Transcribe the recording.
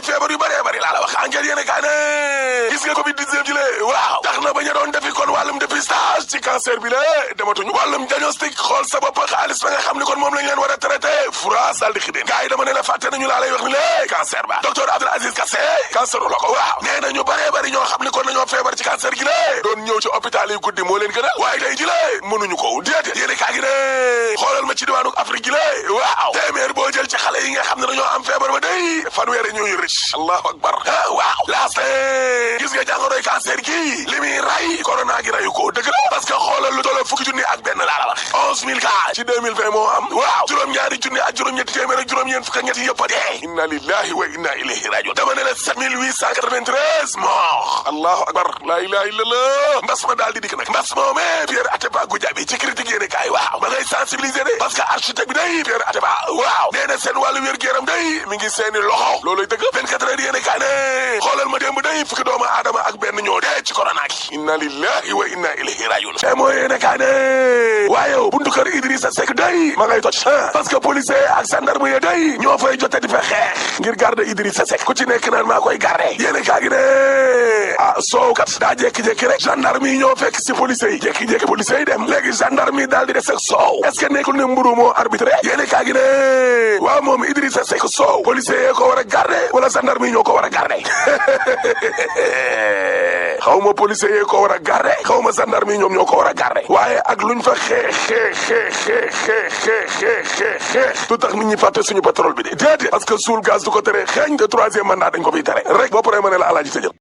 feebar yu bëree bëri laa la wax enquête yéene kaa ne gis nga covid 19 ji le waaw tax na ba ñu doon defi kon wàllum dépistage ci cancer bi la dematuñu wàllum diagnostic xool sa bopp xaalis ba nga xam ni kon moom lañ leen war a traité France daal di xideen gars yi dama ne la fàtte nañu laa lay wax ni lé cancer ba docteur Abdoul Aziz Kassé canceru la ko waaw nee na ñu bëree bëri ñoo xam ni kon nañoo feebar ci cancer gi lé doon ñëw ci hôpital yi guddi moo leen gën a waaye tey ji lé mënuñu ko déedéet yéene kaa gi ne xoolal ma ci diwaanu Afrique gi lé waaw téeméer boo jël ci xale yi nga xam ne dañoo am feebar ba day fanweeri ñooy rëcc allahu akbar ah waaw laaste gis nga jàngoroy cancer gi li muy ray corona gi rayu ko dëgg la parce que xoolal lu tolloo fukki junni ak benn laa la wax 11000 cas ci 2020 moo am waaw juróom-ñaari junni ak juróom-ñetti téeméer ak juróom-ñeent fukk ak ñetti yëpp a dee inna lillahi wa inna ilayhi rajiun dama ne la 7893 mort allahu akbar la ilaha illallah mbas ma daal di dikk nag mbas moome Pierre Atepa Goudiaby ci critique yéene kaay waaw ma ngay sensibiliser de parce que architecte bi day Pierre Atepa waaw nee na seen wàllu wér-gu-yaram day mi ngi seeni loxo looluy dëgg 24 heures yéene kaay ne xoolal ma démb day fukki doomu aadama ak benn ñoo dee ci corona gi inna lillahi wa inna ilayhi rajiun te mooy yéene kaay ne waaye buntu kër Idrissa Seck day ma ngay toj parce que policier ak gendarme yi day ñoo fay jote di fa xeex ngir garder Idrissa Seck ku ci nekk naan maa koy garder yéene kaay gi ne ah soow kat daa jékki-jékki rek gendarme yi ñoo fekk si policier yi jékki-jékki policier yi dem léegi gendarme yi daal di des ak soow est-ce que nekkul ne mburu moo arbitré yéene kaay gi ne waaw moom Idrissa Seck soow policier yee ko war a garder wala gendarme yi ñoo ko war a garder xaw ma policier yee ko war a garder xaw ma gendarme yi ñoom ñoo ko war a garder waaye ak luñ fa xeex du tax nit ñi fàtte suñu pétrole bi de déedéet parce que suul gaz du ko tere xeeñ te troisième mandat dañ ko fiy tere rek boo paree ma ne la alaaji tëjal